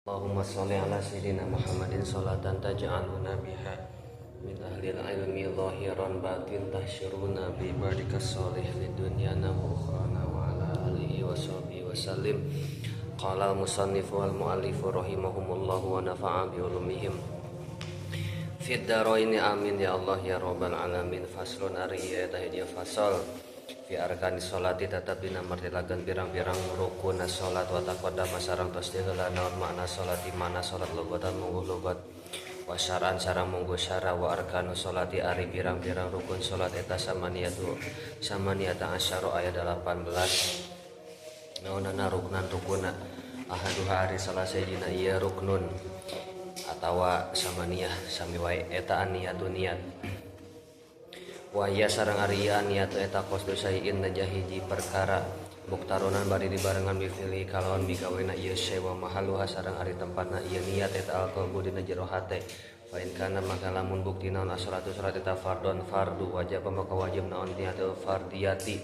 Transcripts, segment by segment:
Allahumma sholli ala sayyidina Muhammadin sholatan taj'aluna biha min ahlil ilmi zahiran batin tahsyuruna bi ibadikas sholih fid dunyana wa ukhrana wa ala alihi wa sahbihi wa sallim. Qala al-musannif wal muallif rahimahumullah wa nafa'a bi ulumihim fid dharaini amin ya Allah ya rabbal alamin. Faslun ari ieu eta hiji fasal fi arkani sholati tetep dina martilakeun pirang-pirang rukun salat wa taqaddama sareng tos diheula naon makna sholati mana salat lugatan mungguh lugat wa syar'an sareng mungguh syara wa arkanu sholati ari pirang-pirang rukun salat eta samaniyatu samaniyata asyara ayat 18 naonana ruknan rukuna ahaduha ari salah sahijina ieu ruknun atawa samaniyah sami wae eta niatun niat wa ya sareng ari ieu niat eta qasdu syai'in najahiji perkara muktaronan bari dibarengan bifili kalawan migawena ieu syai wa mahaluha sareng ari tempatna ieu niat eta alqalbu dina jero hate fa in kana maka lamun bukti naon as-salatu salat eta fardon fardu wajib maka wajib naon niatul fardiyati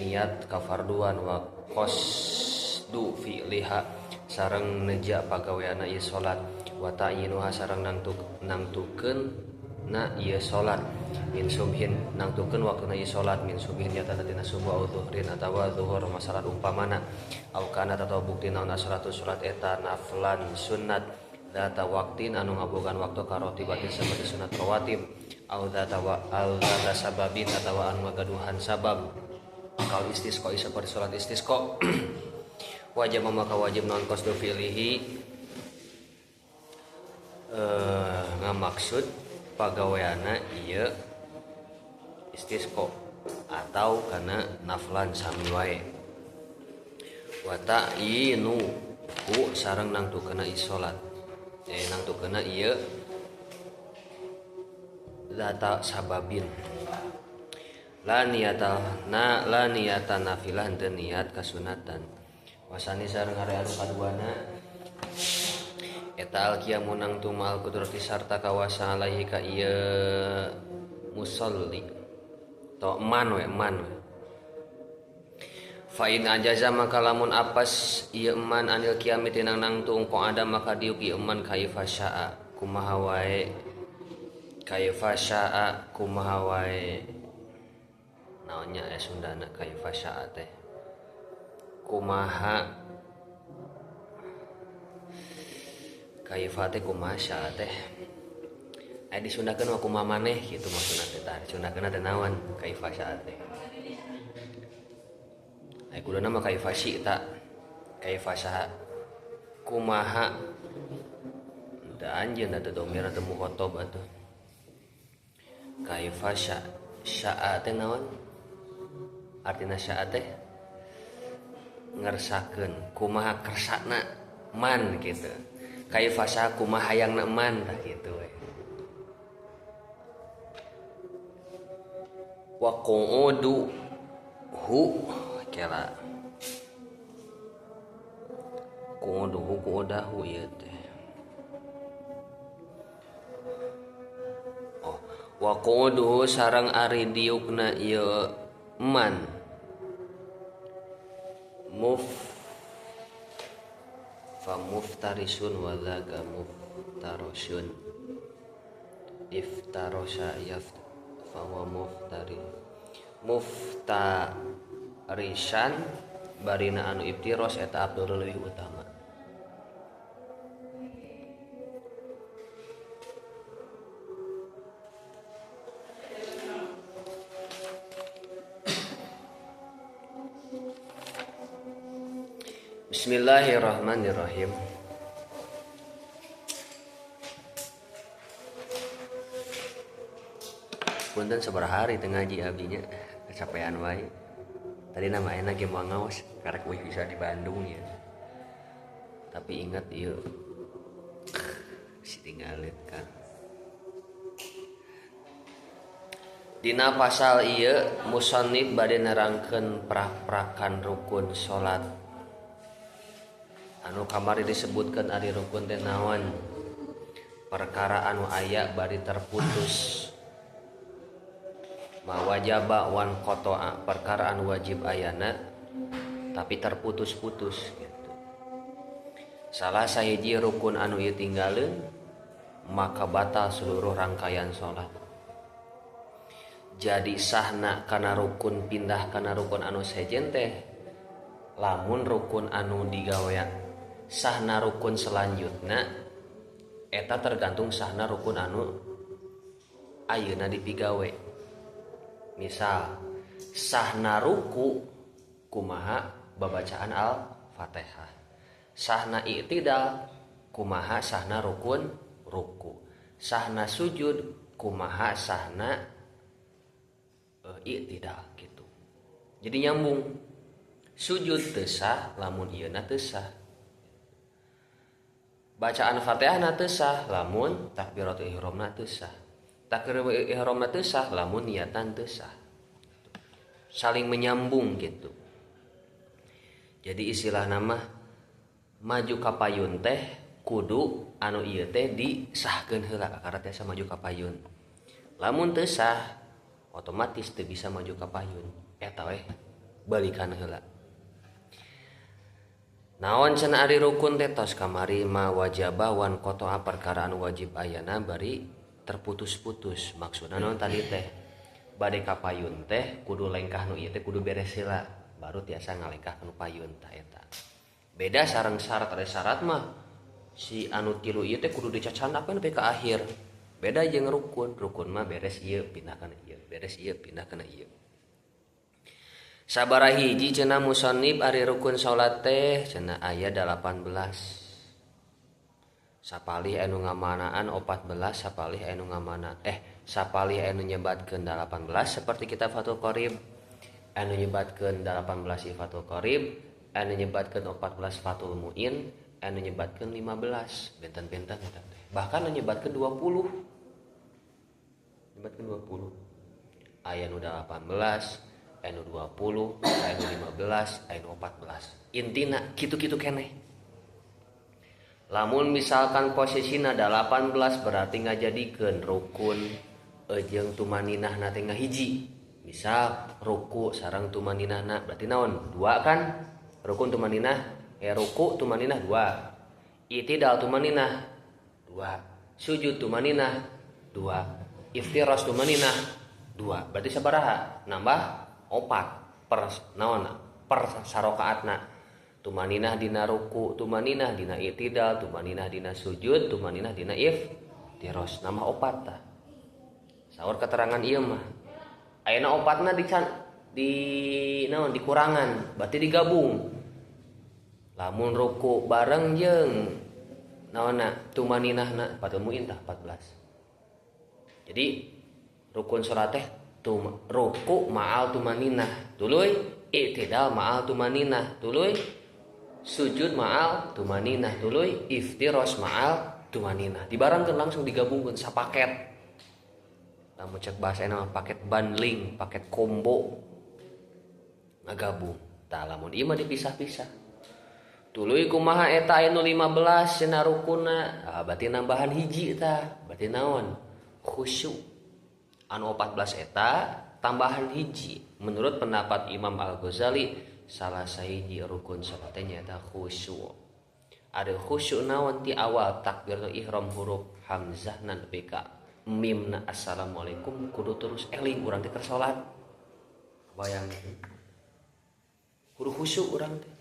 niat kafarduan wa qasdu fi'liha sareng neja pagaweana ieu salat wa ta'yinuha sareng nangtukeun na ieu salat min subhin nangtukeun waktuna ieu salat min subhin nyata tina subuh au zuhrin atawa zuhur masalah umpamana au kana atawa bukti naon as-salatu salat eta naflan sunnat data waktin anu ngabogaan waktu karotibatin saperti sunat rawatib au data wa al data sababin atawa anu ngagaduhan sabab kal istisqa saperti salat istisqa wajib maka wajib naon qasdu fi'lihi ngamaksud pagaweana ieu istisqa atau kana naflan sami wae wa ta'yinu ku sareng nangtukeuna salat nangtukeuna ieu data sababin la niyata na la niyata nafilah henteu niat kasunatan wasani sareng ari anu kaduana eta al-qiyamu nangtung ma'al qudrati sarta kawasa alaihi ka ieu musalli to man we man fa in ajaza maka lamun apas ieu man anil qiyami tinang nangtung qa'ada maka diuk ieu man kaifa syaa kumaha wae kaifa syaa kumaha wae naonnya Sundana kaifa syaa teh kumaha kaifa teh kumaha syaa teh aya disundakeun mah kumaha maneh kitu maksudna teh tah disundakeun teh naon kaifa syaa teh aya kuduna mah kaifa syi'ta kaifa syaa kumaha teu anjeun atuh domir teu mukhotob atuh kaifa syaa teh naon artina syaa teh ngersakeun kumaha kersana man kitu kaifa syaa kumaha hayangna man tah kitu we wa qu'udu hu kela qu'uduhu qu'udahu ieu teh oh wa qu'uduhu sareng ari diukna ieu man muf fa muftarisun wa dzaka muftarosun iftarosha yaft fa huwa muftari muftarisan barina anu iftiros eta abdul leuwih utama. Bismillahirrahmanirrahim. Punten sabaraha hari teu ngaji abdinya, kecapean wae. Tadi nama enak ge moal ngaos, karek euy bisa di Bandung ya. Tapi ingat ieu si tinggalin kan. Dina pasal ieu musannif bade nerangkeun prak-prakan rukun salat. Anu kamari disebutkan ari rukun teh naon perkara anu aya bari terputus ma wajaba wan qata'a perkara anu wajib ayana tapi terputus-putus gitu. Salah sahiji rukun anu ieu tinggaleun maka batal seluruh rangkaian salat. Jadi sahna kana rukun pindah kana rukun anu sejen teh lamun rukun anu digawean sahna rukun selanjutna eta tergantung sahna rukun anu ayeuna dipigawe. Misal sahna ruku kumaha babacaan Al-Fatihah, sahna i'tidal kumaha sahna rukun ruku, sahna sujud kumaha sahna i'tidal gitu. Jadi nyambung. Sujud teu sah lamun ieuna teu sah. Bacaan Fatihahna teu sah lamun takbiratul ihramna teu sah. Takbiratul ihramna teu sah lamun niatan teu sah. Saling menyambung gitu. Jadi istilah nama maju ka payun teh kudu anu ieu teh disahkeun heula kakara tiasa maju ka payun. Lamun teu sah otomatis teu bisa maju ka payun. Eta weh balikan heula. Naon cenah ari rukun teh tos kamari ma wajaba wan qata'a perkara anu wajib ayana bari terputus-putus. Maksudna naon tadi teh? Bade ka payun teh kudu lengkah nu ieu teh kudu beres heula baru tiasa ngalengkah nu payun tah eta. Beda sareng syarat, ada syarat mah si anu tilu ieu teh kudu dicacandakeun nepi ka akhir. Beda jeung rukun, rukun mah beres ieu pindah kana ieu, beres ieu pindah kana ieu. Sabaraha hiji cenah musannif ari rukun salat teh cenah aya 18. Sapalih anu ngamanaan 14, sapalih anu ngamana sapalih anu nyebatkeun 18 seperti kitab Fathul Qorib, anu nyebatkeun 18 Fathul Qorib, anu nyebatkeun 14 Fathul Muin, anu nyebatkeun 15 benten-benten eta teh. Bahkan anu nyebatkeun 20. Nyebatkeun 20. Aya nu 18, anu 20, anu 15, anu 14. Intina kitu-kitu keneh. Lamun misalkan posisina 18 berarti ngajadikeun rukun jeung tumaninahna teh ngahiji. Misal ruku sareng tumaninahna berarti naon? 2 kan? Rukun tumaninah, ruku tumaninah 2. I'tidal tumaninah 2. Sujud tumaninah 2. Iftiras tumaninah 2. Berarti sabaraha? Nambah 4 per naon? Per sarokaatna. Tumaninah dina ruku, tumaninah dina i'tidal, tumaninah dina sujud, tumaninah dina iftiras. Nambah 4 tah. Saur keterangan ieu mah. Ayeuna opatna di naon dikurangan, berarti digabung. Lamun ruku bareng jeung naonna tumaninahna Fathul Muin tah 14. Jadi rukun salat teh ruku ma'al tumaninah, tuluy i'tidal ma'al tumaninah, tuluy sujud ma'al tumaninah, tuluy iftiros ma'al tumaninah. Dibarengkeun langsung digabungkeun sapaket. Lamun cek bahasa mah paket bundling, paket combo ngagabung. Tah lamun ieu mah dipisah-pisah. Tuluy kumaha eta aya nu 15 cenah rukunna, ah berarti nambahan hiji tah, berarti naon? Khusyuk. Anu 14 eta tambahan hiji. Menurut pendapat Imam Al-Ghazali salah sahiji rukun salat teh nyaeta khusyuk. Ada khusyuk naon ti awal takbiratul ihram huruf hamzah na nepi ka mimna assalamualaikum kudu terus eling urang teh keur salat. Bayang kudu khusyuk urang teh.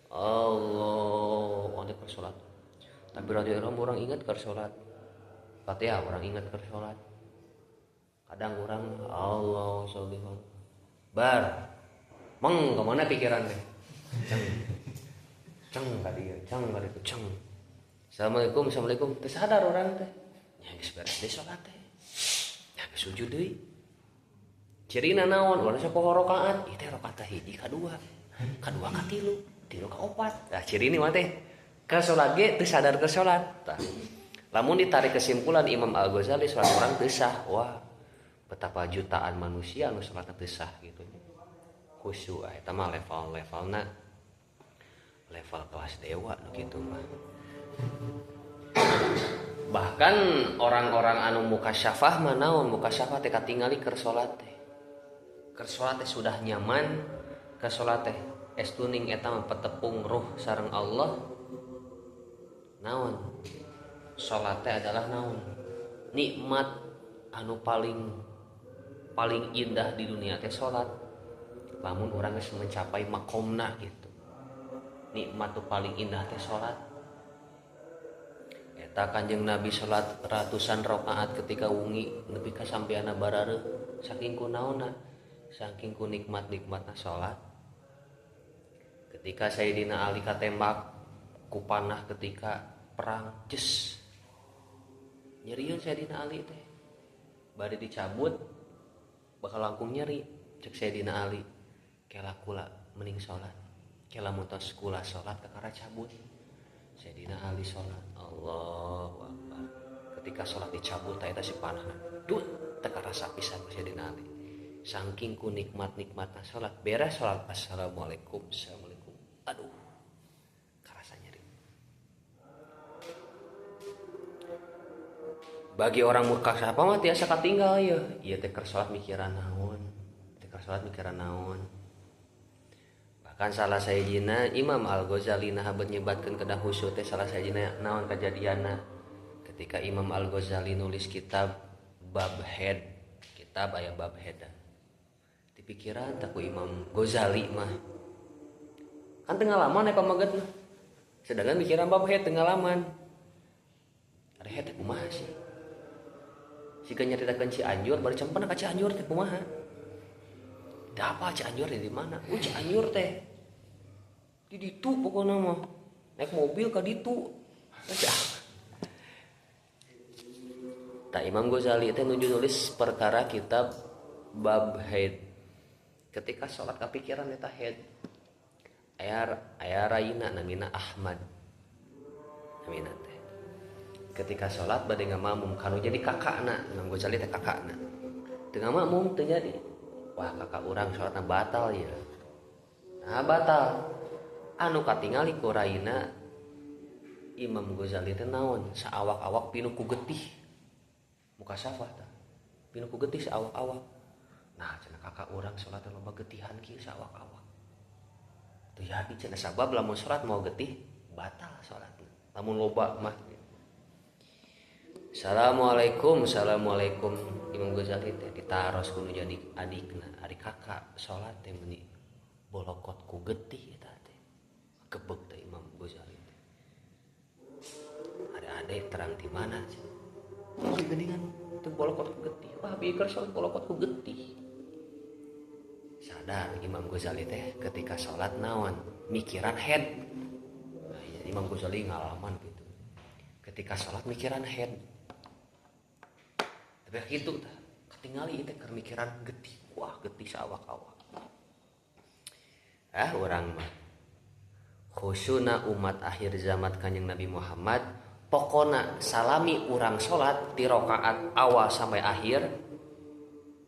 Allah, urang teh keur salat. Takbiratul ihram urang ingat keur salat. Fatihah urang ingat keur salat. Kadang urang Allah sholli bar meng kemana pikiran teh? Ceng. Ceng ka dieu, ceng ka ditu, ceng. Assalamualaikum, assalamualaikum. Teu sadar urang teh. Nya geus beres deui salat teh. Nya geus sujud deui. Cirina naon? Urang sok poho rakaat. Ieu teh rakaat hiji ka dua. Ka dua ka tilu, tilu ka opat. Tah cirina mah teh ka salat ge teu sadar ke salat. Tah. Lamun ditarik kesimpulan Imam Al-Ghazali salat urang teu sah. Wah, betapa jutaan manusia anu salatna teu sah gitu. Khusyuk eta mah level-levelna level kelas dewa nu kitu mah. Bahkan orang-orang anu mukasyafah mah naon, mukasyafah teh katingali keur salat teh. Keur salat teh sudah nyaman, keur salat teh estuning eta mah petepung ruh sareng Allah. Naon? Salat teh adalah naon? Nikmat anu paling indah di dunia teh salat. Lamun urang geus mencapai makomna gitu. Nikmat tu paling indah teh salat. Eta Kanjeng Nabi salat ratusan rakaat ketika wengi nepi ka sampeana barareuh saking kunaonna, saking ku nikmat-nikmatna salat. Ketika Sayyidina Ali katembak ku panah ketika perang, ces nyerieun Sayyidina Ali teh. Bari dicabut bakal langkung nyeri cek Sayyidina Ali. Kela kula mending salat. Kela mutos kula salat kakara cabut. Sayyidina Ali salat, Allahu Akbar. Ketika salat dicabut ta eta si panahna. Dut teu karasa pisan ku Sayyidina Ali. Saking ku nikmat-nikmatna salat, beres salat assalamualaikum, assalamualaikum. Aduh, karasa nyeri. Bagi orang muka siapa mah tiasa katinggal ya. Ieu teh keur salat mikiran naon? Teh keur salat mikiran naon? Bahkan salah sayidina Imam Al-Ghazali nah nyebatkeun kedah khusyuk teh salah sayidina naon kajadianna ketika Imam Al-Ghazali nulis kitab bab head, kitab aya bab head. Dipikiran tak ku Imam Ghazali mah. Kan teu ngalaman eta pamaget mah. Sedangkan mikiran bab head teu ngalaman. Ari head teh kumaha sih? Siga nyaritakeun Cianjur bari cempena ka Cianjur teh kumaha? Da apa Cianjur di mana? Cianjur teh di ditu pokokna mah. Naik mobil ka ditu. Tak Imam Ghazali teh nuju nulis perkara kitab bab haid. Ketika salat kapikiran eta haid. Aya raina namina Ahmad. Namina teh. Ketika salat bade ngamakmum kanu jadi kakakna, Imam Ghazali teh kakakna. Teu ngamakmum teu jadi. Wah, kakak urang salatna batal ya. Nah, batal. Anu katingali ku raina Imam Ghazali teh naon? Saawak-awak pinuh ku getih. Muka safah tah. Pinuh ku getih saawak-awak. Nah, cenah kakak urang salat loba getihan kieu saawak-awak. Teu jadi cenah sabab lamun salat mau getih batal salatna. Lamun loba mah. Assalamualaikum, assalamualaikum. Imam Ghazali teh ditaros kudu jadi adikna, adik kakak salat teh meuni bolokot ku getih eta teh. Kebek teh Imam Ghazali teh. Ada-adek terang di mana sih? Geuningan teu bolokot ku getih. Wah, bieu keur salat bolokot ku getih. Sadar Imam Ghazali teh ketika salat naon? Mikiran head. Nah, ya, Imam Ghazali ngalaman gitu. Ketika salat mikiran head. Tapi gitu tah, katingali teh keur mikiran getih. Wah, getih saawak-awak. Ah, urang mah khusyuna umat akhir zaman Kanjeng Nabi Muhammad, pokona salami urang salat ti rakaat awal sampai akhir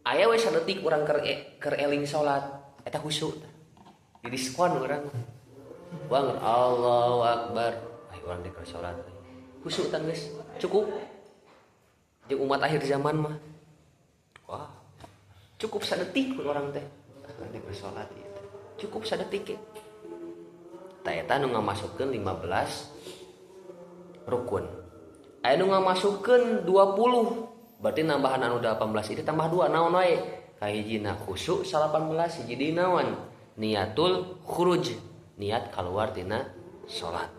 aya we sadetik urang keur eling salat eta khusyuk tah. Di diskon urang. Bang Allahu Akbar. Ai urang teh keur salat. Khusyuk tah geus cukup. Jeung umat akhir zaman mah. Wah, cukup sadetik urang teh. Urang teh keur salat ieu teh. Cukup sadetik. Tah eta nu ngamasukkeun 15 rukun. Aya nu ngamasukkeun 20. Berarti nambahan anu 18 itu tambah 2 naon wae? Kahijina khusyuk 18 hiji deui naon? Niatul khuruj, niat kaluar tina salat.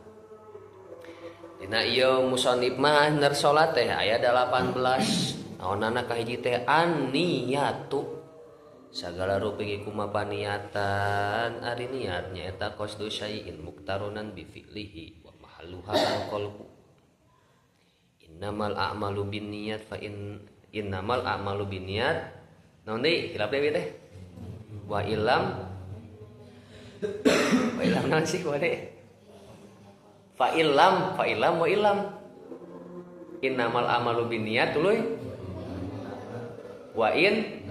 Dina ieu musannif mah ner salat teh aya 18. Naonana kahiji teh an-niyatu. Sagala rupi ge kumaha paniatan ari niat nyaeta qasdu syai'in muktaronan bi fi'lihi wa mahalluha al-qalbu. Innamal a'malu binniyat fa in innamal a'malu binniyat. Naon deui hilap deui teh? Wa illam wa illam naon sih wa deui? Fa illam fa illam wa illam. Innamal a'malu binniyat tuluy. Wa in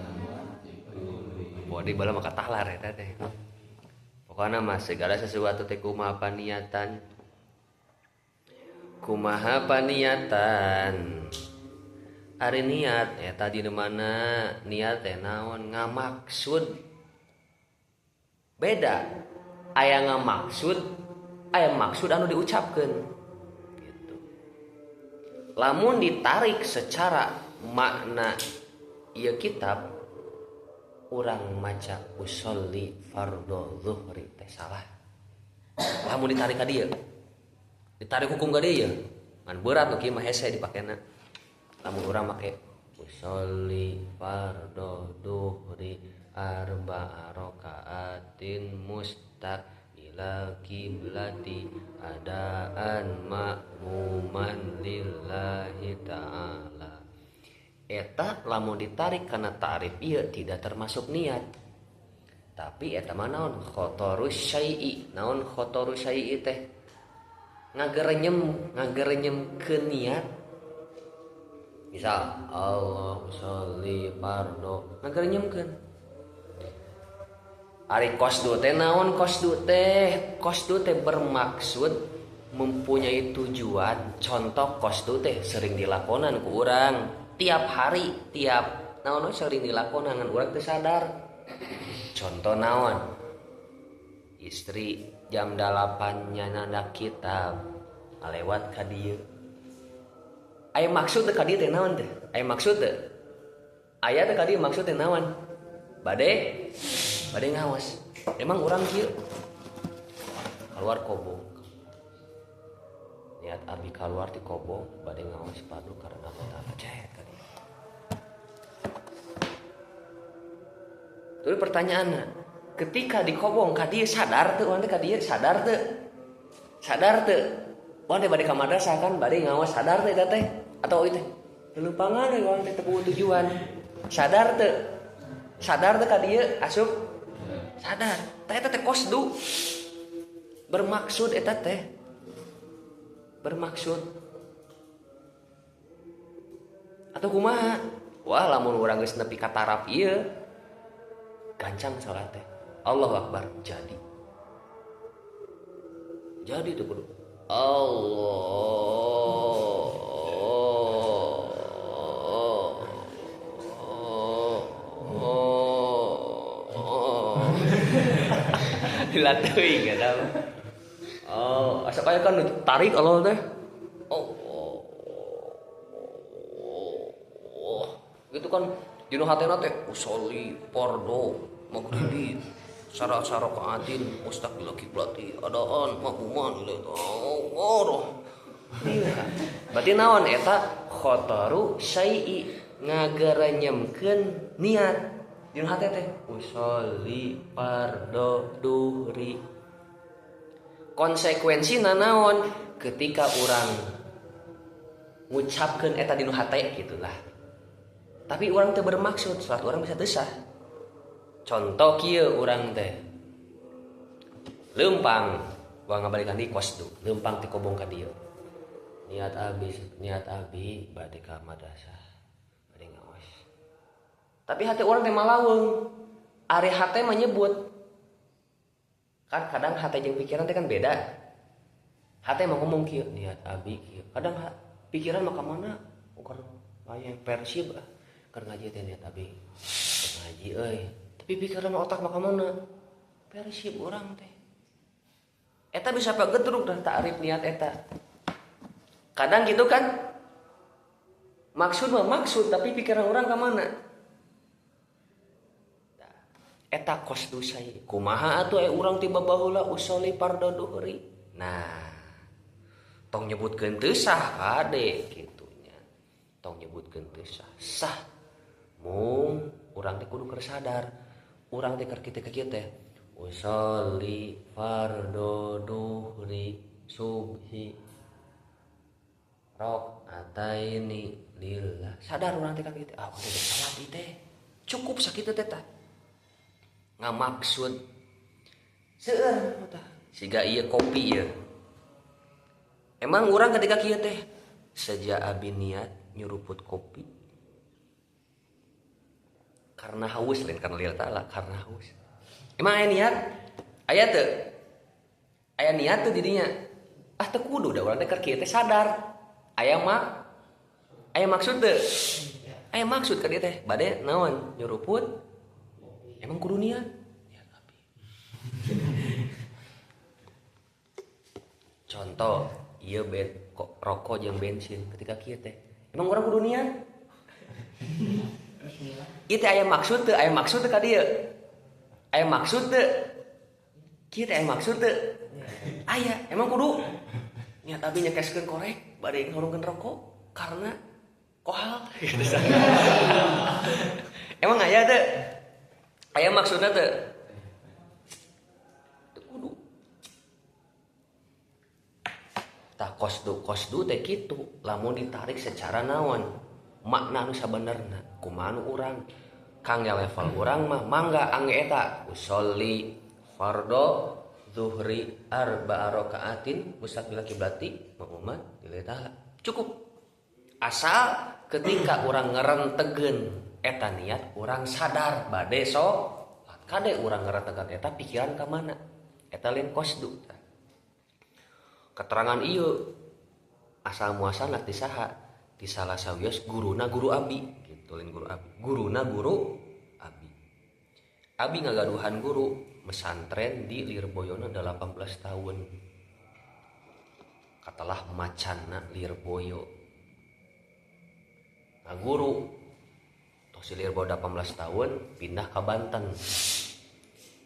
bodi bala maka tahlar eta teh. Pokona mah segala sesuatu teh kumaha paniatan. Kumaha paniatan. Ari niat eta di mana niat teh naon ngamaksud. Beda. Aya ngamaksud, aya maksud anu diucapkeun. Gitu. Lamun ditarik secara makna ieu kitab, urang maca usolli fardhu zuhri teh salah. Lamun ditarik ka dieu, ditarik hukum ka dieu, ngan berat nu kieu mah hese dipakena. Lamun urang make usolli fardhu zuhri arba'a rakaatin mustaqbilal kiblati adaan ma'muman lillahi ta'ala. Eta lamun ditarik karena ta'rif ieu tidak termasuk niat. Tapi eta mah naon? Khotorus syai'i. Naon khotorus syai'i teh? Ngagerenyem ke niat. Misal Allah sholli fardhu, ngagerenyemkeun. Ari qasdu teh naon qasdu teh? Qasdu teh bermaksud mempunyai tujuan. Contoh qasdu teh sering dilakonan ku urang tiap hari, tiap naon sering dilakonan ngan urang teu sadar. Contoh naon? Istri jam 8 nyandak kitab ngalewat ka dieu. Aya maksud teh ka dieu teh naon teh? Aya maksud teh? Aya teh ka dieu maksud teh naon? Bade ngawas. Emang urang kieu keluar kobong. Niat abi keluar ti kobong bade ngawas padu karena Allah Ta'ala cet ka dieu. Terus pertanyaanna, ketika di kobong ka dieu sadar teu? Urang teh ka dieu sadar teu? Sadar teu? Urang teh bade ka madrasah kan bade ngawas sadar teu eta teh? Atau ieu teh leumpangan we urang teh teu puguh tujuan. Sadar teu? Sadar teu ka dieu asup? Sadar. Tah eta teh qasdu. Bermaksud eta teh. Bermaksud. Atau kumaha? Wah, lamun urang geus nepi ka taraf ieu gancang salat teh. Allahu Akbar, jadi. Jadi tuh kudu Allah. Dilateuing eta. Oh, asa kaya kan tarik Allah teh. Oh. Gitu kan dinu hatena teh usolli fardhu maghribi sarakaatin mustaqbil kiblati adaan makmuman Allah. Berarti naon eta khotoru syai'i ngagerenyemkeun niat dinu hate teh usolli fardhu duhri. Konsekuensina naon ketika urang ngucapkeun eta dinu hate gitulah. Tapi urang teu bermaksud salat urang bisa teu sah. Contoh kieu urang teh leumpang urang ngabalikan di kos tuh leumpang ti kobong ka dieu. Niat abi bade ka madrasah bade ngaos. Tapi hati urang teh malaweung. Ari hate mah nyebut. Kan kadang hate jeung pikiran teh kan beda. Hate mah ngomong kieu, niat abi kieu. Kadang pikiran mah ka mana? Keur aya Persib ah. Keur ngaji teh niat abi. Keur ngaji euy. Tapi pikiran otak mah ka mana? Persib urang teh. Eta bisa pagedruk dah ta'rif niat eta. Kadang gitu kan. Maksud mah maksud tapi pikiran orang ka mana? Eta qasdu syai. Kumaha atuh urang tiba baheula usolli fardhu duhri. Nah, tong nyebutkeun teu sah kade kitunya. Tong nyebutkeun teu sah. Sah. Mung urang teh kudu keur sadar. Urang teh keur kitu ka kieu teh. Usolli fardhu duhri subhi rakaataini lillah. Sadar urang teh ka kitu. Ah, urang teh salat teh. Cukup sakitu teh tah. Ngamaksud seueur tah. Siga ieu kopi ieu. Emang urang ketika kieu teh sejak abi niat nyuruput kopi karena haus lain karena lillahi ta'ala, karena haus. Emang aya niat? Aya teu? Aya niat teu didinya? Ah teu kudu da urang teh keur kieu teh sadar. Aya mah aya maksud teu? Aya maksud ka dieu teh bade naon nyuruput? Emang kudu niat? Niat abi. Contoh ieu Rokok jeung bensin ketika kieu teh. Emang urang kudu niat? Ieu teh aya maksud teu? Aya maksud teu ka dieu? Aya maksud teu? Kieu teh aya maksud teu? Aya, emang kudu niat abi nyekeskeun korek bade ngurungkeun rokok karena kohal gitu. Emang aya teu? Aya maksudna teu? Teu kudu. Tah qasdu teh kitu, lamun ditarik secara naon? Makna anu sabenerna, kumaha nu urang? Kangge level urang mah mangga angge eta usolli fardhu zuhri arba'a rakaatin mustaqbilal kiblati ma'muman lillahi ta'ala. Cukup. Asal ketika urang ngerentegeun eta niat, urang sadar bade salat. Kade urang ngerentegeun eta pikiran ka mana? Eta lain qasdu. Keterangan ieu asal muasalna ti saha? Ti salah sawios guruna guru abi gitu, lain guru abi, guruna guru abi. Abi ngagaduhan guru mesantren di Lirboyona 18 tahun. Katalah macanna Lirboyo. Nah guru tos si Lirboyo 18 tahun pindah ke Banten.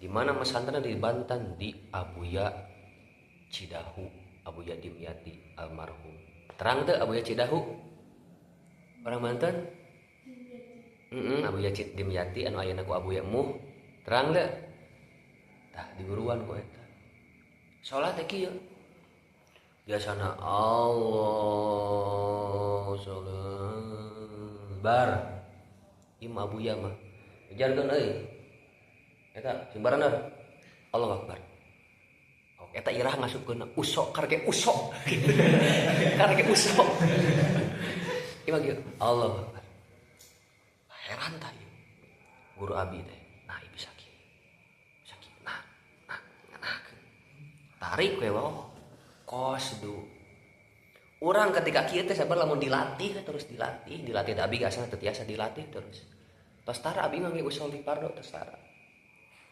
Di mana mesantrennya di Banten? Di Abuya Cidahu, Abuya Dimyati almarhum. Terang teu Abuya Cidahu? Orang Banten? Abuya Dimyati anu ayeuna ku Abuya Muh. Terang teu? Tah diguruan ku eta. Salat teh kieu. Biasana Allah salat bar. Ieu mah Abuya mah. Ujarkeun euy. Eta sing barener. Allahu Akbar. Eta irah ngasupkeun usok karek usok. Karek usok. Ieu mah kieu. Allahu Akbar. Heran tah ieu. Guru abi teh. Nah, ieu bisa kieu. Bisa kieu. Nah, nah, ngeunakeun. Tarik we wae. Qasdu. Urang ketika kieu teh sabar lamun dilatih terus dilatih, dilatih teh abi gasana teu tiasa dilatih terus. Tos tara abi mah ge usolli fardhu tos tara.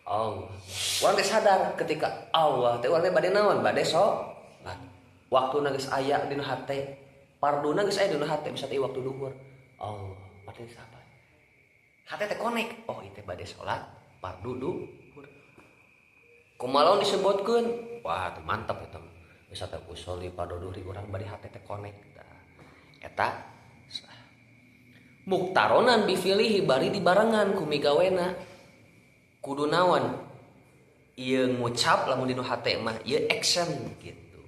Allah. Urang teh sadar ketika Allah teh urang teh bade naon? Bade salat. Waktuna geus aya dina hate. Farduna geus aya dina hate bisa teh waktu duhur. Allah, bade sabar. Hate teh konek. Oh, ieu teh bade salat fardu duhur. Kumaha disebutkeun? Wah, teh mantap eta mah. Bisa teh usolli fardhu duhur urang bade hate teh konek. Tah. Eta sah. Muktaronan bifilihi bari dibarengan ku migawena. Kudu naon? Ieu ngucap lamun dinu hate mah ieu action gitu.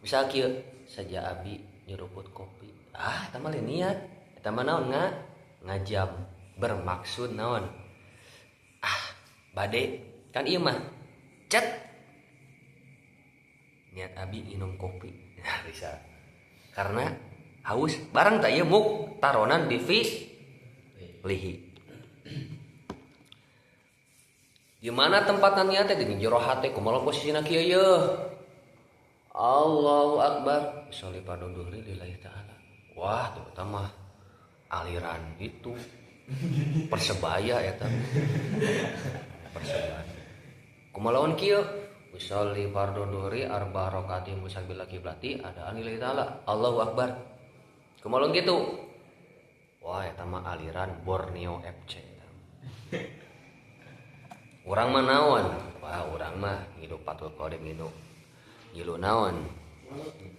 Misal kieu saja abi nyeruput kopi. Ah, eta mah lain niat. Eta mah naon ngajam bermaksud naon? Ah, bade kan ieu mah cet niat abi minum kopi. Nah, bisa. Karena haus bareng tak ieu muktaronan bifilihi. Di mana tempat niatnya di jero hate kumaha posisina kieu yeuh. Allahu Akbar. Sholli fardhu dhuhri lillahi ta'ala. Wah, tuh eta mah aliran itu Persebaya eta. Persebaya. Kumaha lawan kieu? Usolli fardhu dhuhri arba rakaati mustaqbilal kiblati adaan lillahi ta'ala. Allahu Akbar. Kumaha lawan kitu? Wah, eta mah aliran Borneo FC. Urang mah naon? Wah, urang mah ngilu Fathul Qorib ngilu. Ngilu naon?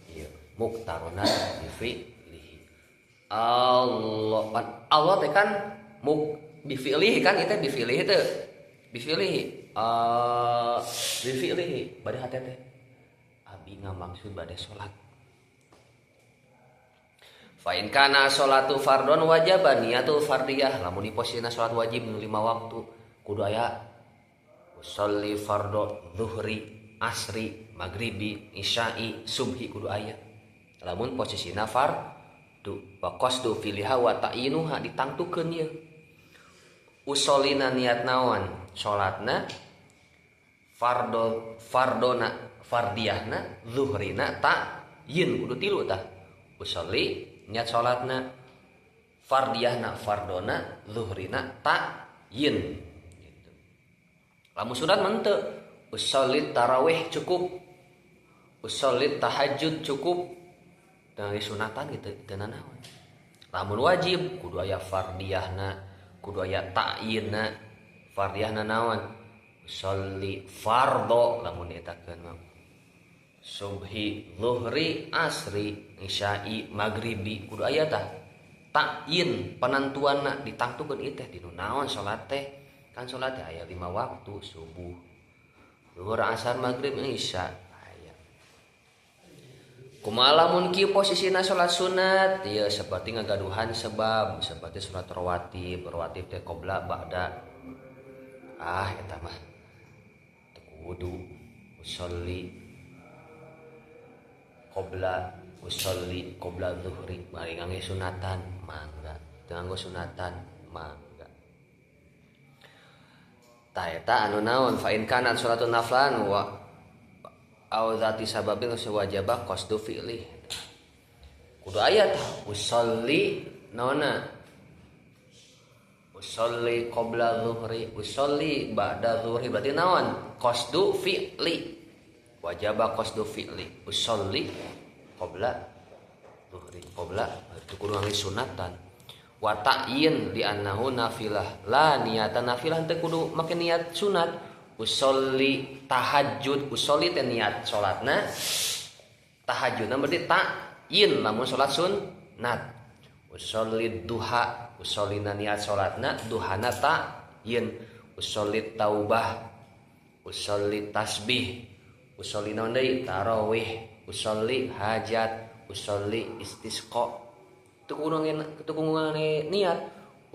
Ieu muktarona bifi'lihi. Allah, pan Allah teh kan muk bifi'lihi kan ieu teh bifi'lihi teh. Bifi'lihi. Bifi'lihi bade hate teh. Abi ngamaksud bade salat. Fa in kana sholatu fardhon wajaban niyatul fardiyah. Lamun di posisina salat wajib nu 5 waktu kudu aya usolli fardhu zuhri, asri, maghribi, isya'i, subhi kudu aya. Lamun posisina fardu wa qasdu filiha wa ta'inuha ditangtukeun ieu. Usolina niat naon? Salatna fardo fardona fardiyahna zuhrina ta'yin kudu tilu tah. Usolli niat salatna fardiyahna fardona zuhrina ta'yin. Gitu. Lamun sunat mah henteu. Usolli tarawih cukup. Usolli tahajud cukup. Teu ngangge sunatan gitu teu nanaon. Lamun wajib kudu aya fardiyahna, kudu aya ta'yinna. Fardiyahna naon? Sholli fardho lamun dietakeun mah. Subhi, zuhri, asri, isya'i, maghribi kudu aya tah. Ta'yin penentuanna ditangtukeun ieu teh dinu naon salat teh. Kan salat teh aya 5 waktu, subuh, zuhur, asar, maghrib, isya. Kumaha lamun kieu posisina salat sunat? Ieu seperti ngagaduhan sebab, seperti salat rawatib, rawatib teh qobla ba'da. Ah eta mah teu kudu usolli qobla, usolli qobla zuhri, bari ngangge sunatan mangga, teu nganggo sunatan mangga. Tah eta anu naon fa in kanat salatun naflan wa au zati sababin wajaba qasdu fi'li. Kudu aya tah usolli naonna? Usolli qabla zuhri, usolli ba'da zuhri berarti naon? Qasdu fi'li. Wajaba qasdu fi'li. Usolli qabla zuhri, qabla itu kudu ngangge sunatan. Wa ta'yin li annahu nafilah. La niatan nafilah teu kudu make niat sunat. Usolli tahajud, usolli teh niat salatna, tahajudna berarti ta'yin lamun salat sunat. Usolli duha, usallina niat salatna, duhana ta'yin. Usolli taubah, usolli tasbih, usolli naon deui? Tarawih, usolli hajat, usolli istisqa. Teu kudu niat.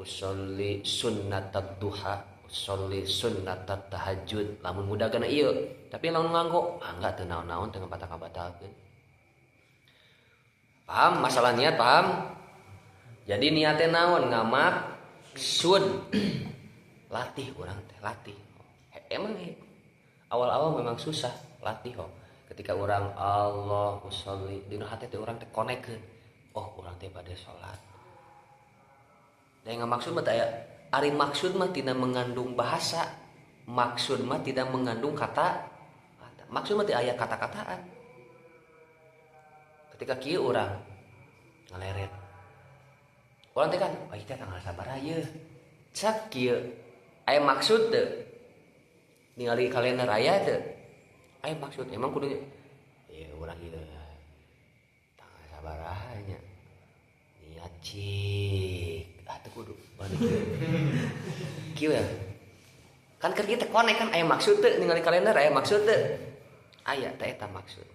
Usolli sunnat duha, usolli sunnat tahajud lamun mudagana ieu, tapi lamun nganggo mangga teu naon-naon teu ngabatal-batalkeun. Paham masalah niat, paham? Jadi niatnya naon? Ngamaksud. Latih urang teh, latih. Emang awal-awal memang susah latih kok. Ketika urang Allah usolli dina hati teh urang teh konekeun. Oh, urang teh bade salat. Da ngamaksud mah teh aya. Ari maksud mah tidak mengandung bahasa, maksud mah tidak mengandung kata, maksud mah teu aya kata-kataan. Ketika kieu urang ngaleret, urang teh kan, oh ieu teh tanggal sabaraha ieu? Cak kieu, aya maksud teu? Ningali kalender aya teu? Aya maksud, emang kudu ieu urang ieu tanggal sabaraha nya? Niat cik. Ah teu kudu balik kieu ya. Kan keur kieu teh konek kan aya maksud teu ningali kalender aya maksud teu? Aya teh eta maksud.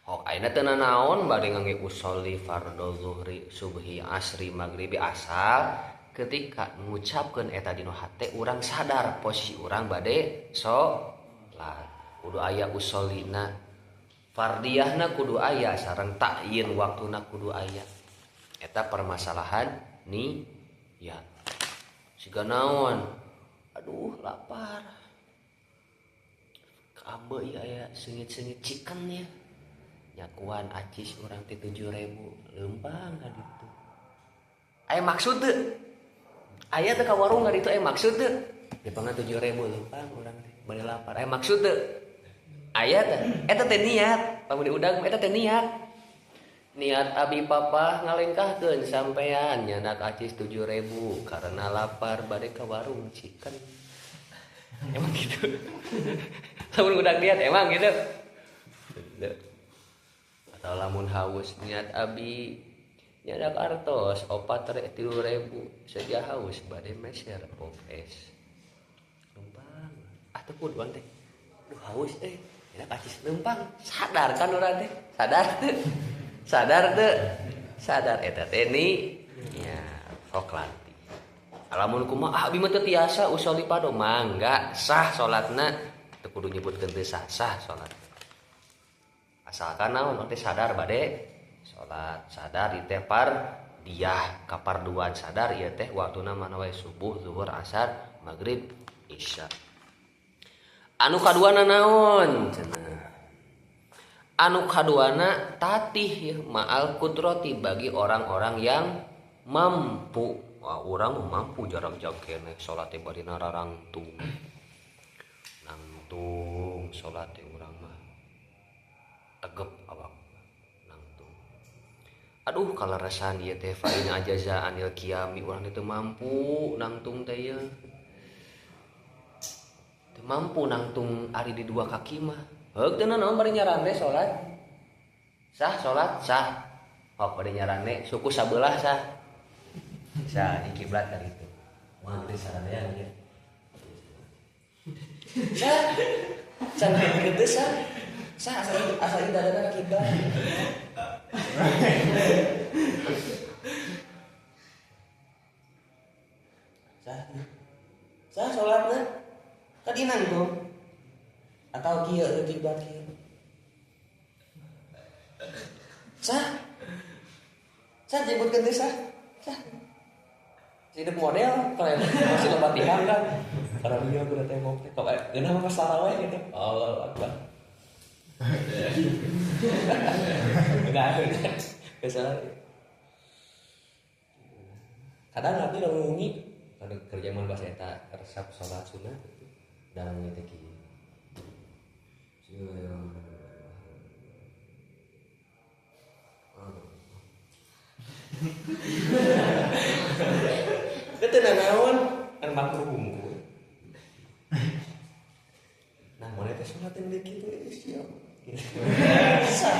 Oh, ayeuna teu nanaon bade ngangge usolli fardhu zuhri, subhi, asri, maghribi asal ketika ngucapkeun eta dina hate urang sadar posisi urang bade salat. Kudu aya ushollina. Fardiyahna kudu aya sareng ta'yin waktuna kudu aya. Eta permasalahan niat. Siga naon? Aduh lapar. Kaambe ieu aya seungit-seungit chicken ya. Nyakuan acis urang teh 7.000 leumpang ka ditu. Aya maksud teu? Aya teh ka warung ka ditu aya maksud teu? Dipangan 7.000 leumpang urang teh bade lapar. Aya maksud teu? Aya teh. Eta teh niat. Lamun diudag eta teh niat. Niat abi papa ngalengkahkeun sampean nyandak acis 7.000 karena lapar bade ka warung chicken. Emang gitu. Lamun udah niat emang gitu. Atau lamun haus niat abi nyandak artos 4.000 saja haus bade meser pop es. Lempang. Ah teu kuduan teh. Duh haus euy. Nyandak acis lempang. Sadar kan urang teh? Sadar teu? Sadar teu? Sadar eta teh ni nya sok latih. Lamun kumaha abi mah teu tiasa usolli pado mangga sah salatna teu kudu nyebutkeun teu sah, sah salat. Asalkan naon teh sadar bade salat, sadar ieu teh fardiyah, kaparduan sadar ieu teh waktuna mana wae subuh, zuhur, asar, maghrib, isya. Anu kaduana naon cenah? Anu kaduana tatih ma'al kudrati bagi orang-orang yang mampu. Wah, urang mah mampu jarak jauh keneh salat teh bari nararangtung. Nangtung salat teh urang mah tegep awak. Aduh kalarasan ieu teh fa in ajaza anil qiyami urang teh mampu nangtung teh ieu. Teu mampu nangtung ari di dua kaki mah. Heug teu naon bari nyarande salat. Sah salat sah. Hok bari nyarande suku sabelah sah. Sah di kiblat kan itu. Wah teh saranean ieu. Sah. Can kitu sah. Sah asal dadana kiblat. Sah. Sah salatna. Tadi nanggung. Atau kieu kiblat kieu. Sah. Sah jebutkeun teh sah. Sah. Hidup model kalau masih loba tihang kan. Karena dia udah tembok teh kalau geunah mah salah we gitu. Allah Akbar. Nah, biasa. Kadang nanti lamun wengi kadang kerja mun bahasa eta resep salat sunnah gitu. Dalam teh kieu. Teu naon kan makruh hungkul. Nah, mun teh salat teh kitu geus siap. Sah.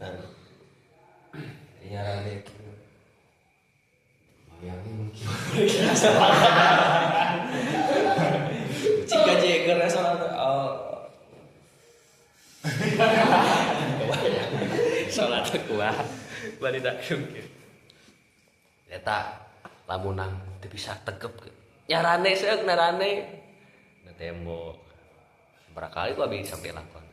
Nah, nyarane kieu. Bayangin kieu. Cika jeger salat. Salat kuah bari dakung kieu. Eta lamun nang teu bisa tegep nyarane seuk narane na tembok. Berapa kali gua abi sampai lakon.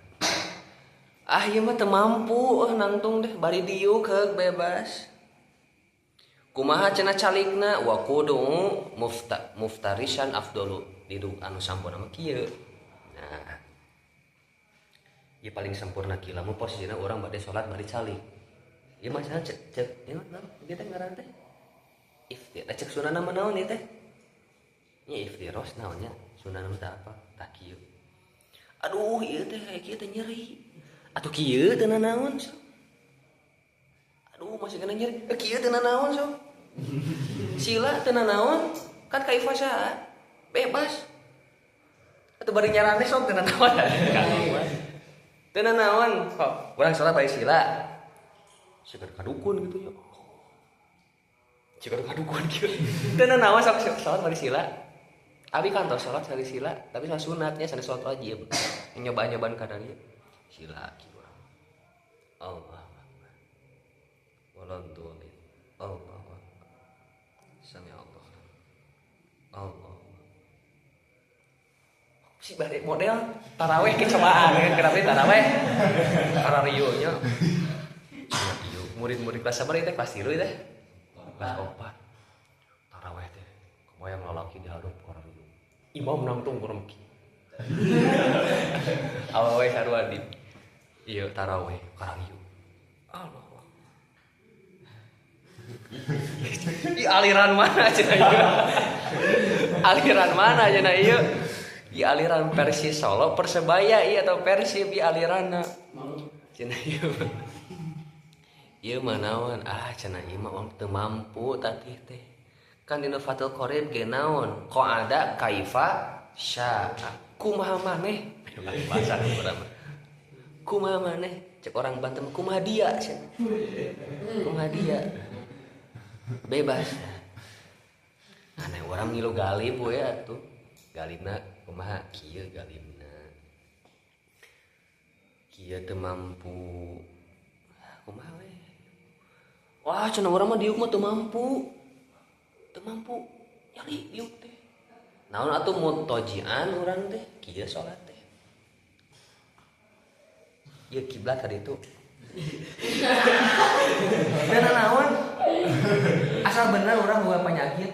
Ah ieu mah teu mampu nangtung deh bari diuk heug bebas. Kumaha cenah calikna wa kudu muftarisan afdalu diduk anu sampurna mah kieu. Nah. Ieu paling sempurna kieu lamun posisina urang bade salat bari calik. Ieu mah cek cek ieu mah ieu teh ngaran teh. Iftir, cek sunahna mah naon ieu teh? Nya iftiros naonnya? Sunahna mah teh apa? Tah kieu. Aduh ieu teh kayak kieu teh nyeri. Atuh kieu teh nanaon sok. Aduh masih kena nyeri. Kieu teh nanaon sok. Sila teh nanaon kan kaifa saha? Bebas. Atuh bari nyarane sok teh nanaon. Teu nanaon kok urang salat bari sila. Siga kadukun gitu ya. Siga kadukun kieu. Teu nanaon sok salat bari sila. Abi kantos salat bari sila, tapi salat sunatnya sanes salat wajib. Nyoba-nyobaan kadang ieu. Sila kieu urang. Allah Akbar. Waladhdallin. Allahu Akbar. Sami Allah. Allah. Si bari model taraweh kecobaan kan kenapa taraweh kararieu nya. Murid-murid kelas sabar teh kelas 3 teh. Kelas 4. Taraweh teh kebayang lalaki di hareup kararieu. Imam nangtung kurang ki. Awewe sarua di ieu taraweh kararieu. Allah. Di aliran mana cenah ieu? Aliran mana cenah ieu? Di aliran Persis Solo, Persebaya ieu atau Persib di aliranna. Cenah ieu. Ieu mah naon? Ah cenah ieu mah teu mampu tatih teh. Kan dina Fathul Qorib ge naon? Qa'ada kaifa syaa. Kumaha maneh? Bahasa urang mah. Kumaha maneh? Cek orang Banten kumaha dia cenah. Kumaha dia? Bebas. Nah, orang ngilu galib we atuh. Galibna kumaha kieu galibna. Kieu teu mampu. Kumaha we? Wah, cenah urang mah diuk mah teu mampu. Teu mampu nyari diuk teh. Naon atuh mutojian urang teh kieu salat teh. Ieu kiblat tadi itu. Teu naon? Asal bener urang boga penyakit.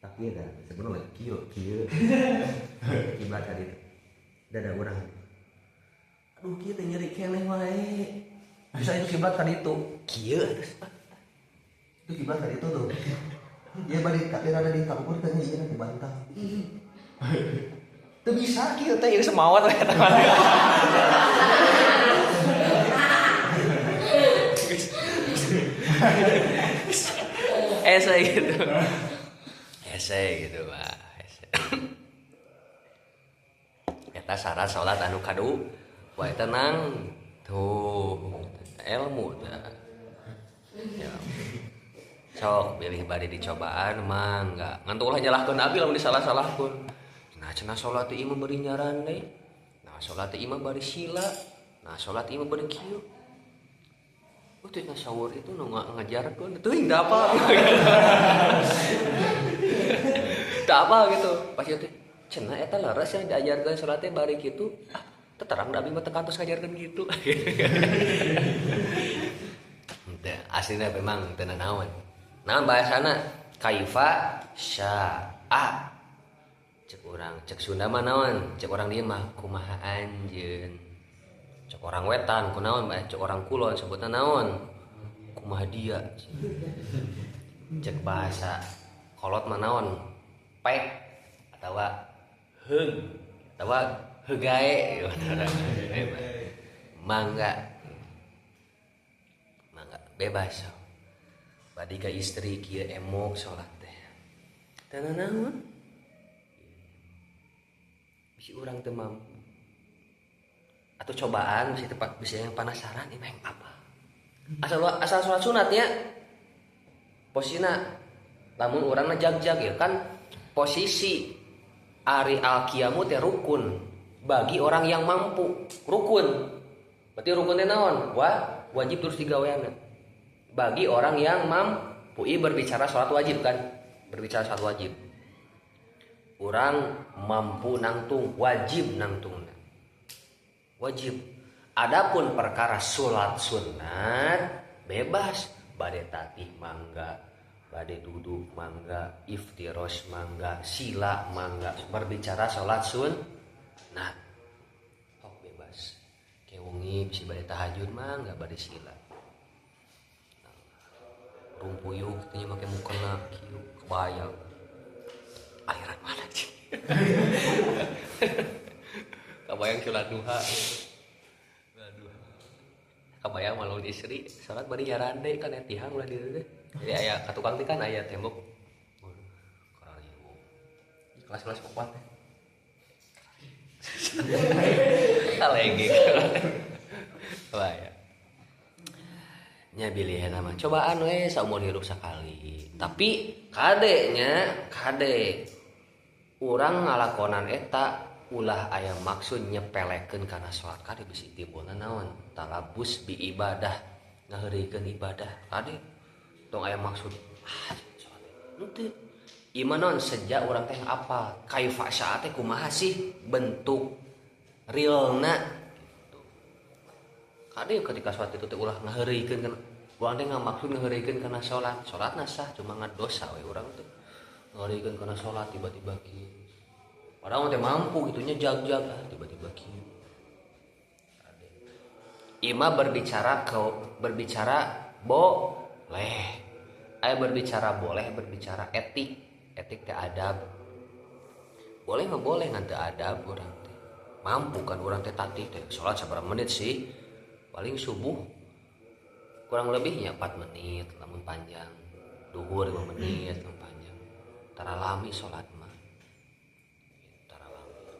Tapi ada sebenarnya kieu kieu. Kiblat tadi itu. Dada urang. Aduh kieu teh nyeri keneh wae. Bisa itu kiblat tadi itu. Kieu terus. Itu kiblat tadi itu tuh. Dia balik dia ada di kapur teh ieu ku bantal. Teu bisa kieu teh ieu semawat we eta mah. Ese gitu. Ese gitu mah. Ese. Eta syarat salat anu kadu wae tenang tuh ilmu tah. Ya. Sok pilih bade dicobaan mangga. Ngan ulah nyalahkeun abi lamun disalah-salahkeun. Nah cenah salat teh imah bari nyarande. Nah salat teh imah bari sila. Nah salat imah bari kieu. Oh teh sahur itu nu ngajarkeun teuing da apa. Da apa gitu. Pas ieu teh cenah eta leres yang diajarkeun salat teh bari kitu. Ah teu terang da abi mah teu kantos ngajarkeun kitu. Teu aslinya memang teu nanaon. Naon bahasana kaifa syaa. Cek urang, cek Sunda mah naon? Cek urang dieu mah kumaha anjeun. Cek orang wetan kunaon bae, cek orang kulon sebutna naon? Kumaha dia. Cek bahasa kolot mah naon? Pek atawa heung atawa heugae. Mangga. Mangga bebas. Badi ka istri kieu emok salat teh. Teu nanaon? Bisi urang teu mampu. Atau cobaan bisi tepat bisi yang penasaran ini yang apa? Asal asal salat sunatnya posisina lamun urangna jag-jag ya kan posisi ari al-qiyamu teh rukun bagi orang yang mampu rukun. Berarti rukun teh naon? Wah, wajib terus digaweana. Bagi orang yang mampu, ieu berbicara salat wajib kan? Berbicara salat wajib. Orang mampu nangtung, wajib nangtungna. Wajib. Adapun perkara salat sunat bebas, bade tatih mangga, bade duduk mangga, iftiros mangga, sila mangga, berbicara salat sunat. Oh bebas. Kewengi bisa bade tahajud mangga, bade sila. Rumpuyuk teh make mukena kieu kebayang. Aliran mana sih? Kebayang sholat duha. Aduh. Kebayang malon istri sholat bari nyarande kan aya tihang ulah dieu teh. Jadi aya ka tukang teh kan aya tembok. Karariwung. Kelas-kelas opat teh. Kalege. Wah ya. Nya bilihan mah cobaan we saumur hirup sakali. Tapi kade nya, kade urang ngalakonan eta ulah aya maksud nyepelekeun kana salat kade bisi timbulna naon? Talabus bi ibadah, ngaheureuikeun ibadah kade. Tong aya maksud ah salat henteu. Ieu mah naon sejak urang teh apa? Kaifa syaa teh kumaha sih bentuk realna? Kade ketika salat itu teh ulah ngaheureuikeun kana urang teh ngamaksud ngaheureuikeun kana salat. Salatna sah cuma ngadosa we urang teh. Ngaheureuikeun kana salat tiba-tiba kieu. Padahal teh mampu gitunya jag-jag ah tiba-tiba kieu. Kade. Ieu mah berbicara ke berbicara boleh. Aya berbicara boleh, berbicara etik. Etik teh adab. Boleh mah boleh ngan teu adab urang teh. Mampu kan urang teh tatih teh salat sabaraha menit sih? Paling subuh kurang lebihnya 4 menit lamun panjang, duhur 5 menit lamun panjang. Tara lami salat mah. Tara lami.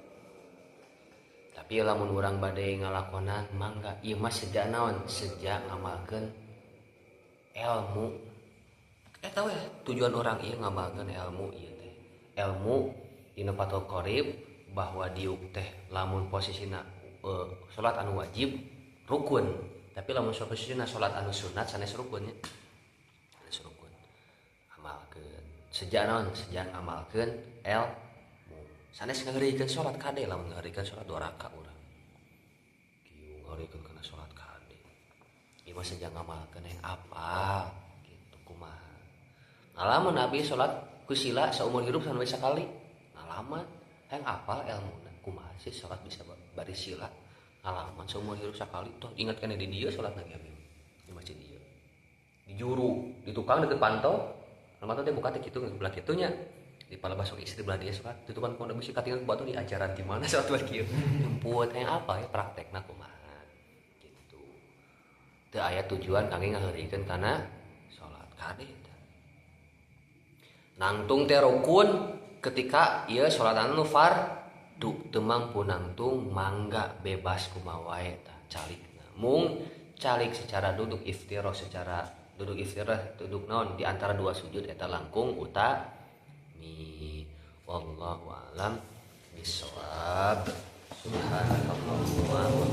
Tapi lamun urang bade ngalakonan mangga ieu mah sejak naon? Sejak ngamalkeun ilmu. Eta we tujuan orang ieu ngamalkeun ilmu ieu teh. Ilmu dina Fathul Qorib bahwa diuk teh lamun posisina salat anu wajib rukun, tapi lamun posisina salat anu sunat sanes rukun nya. Sanes rukun. Amalkeun. Sejak naon? Sejak ngamalkeun ilmu. Sanes ngaheureuikeun salat kade lamun ngaheureuikeun salat 2 rakaat urang. Kieu ngaheureuikeun kana salat kade. Ieu mah sejak ngamalkeun yang apa gitu kumaha. Ngalaman Nabi salat ku sila saumur hirup sampai sakali. Ngalaman hayang apal ilmuna kumaha sih salat bisa bari sila. Ngalaman seumur hirup sakali toh ingat kan di dieu salat lagi abi di masjid dieu. Di juru, di tukang deket panto. Panto teh buka teh kitu belah kitu nya. Di pala basok istri belah dieu salat. Tutupan pondok bisi katingal ku batur di ajaran di mana salat bari kieu. Nyemput hayang apa ya praktekna kumaha gitu. Teu aya tujuan kangge ngaheureuikeun kana salat. Kade tah. Nangtung teh rukun ketika ieu salat anu fardu. Teu mampu nangtung, mangga bebas kumaha wae tah calikna. Mung calik secara duduk iftirah, secara duduk iftirah, duduk naon di antara dua sujud, eta langkung utami. Wallahu alam bisawab. Subhanakallahumma wa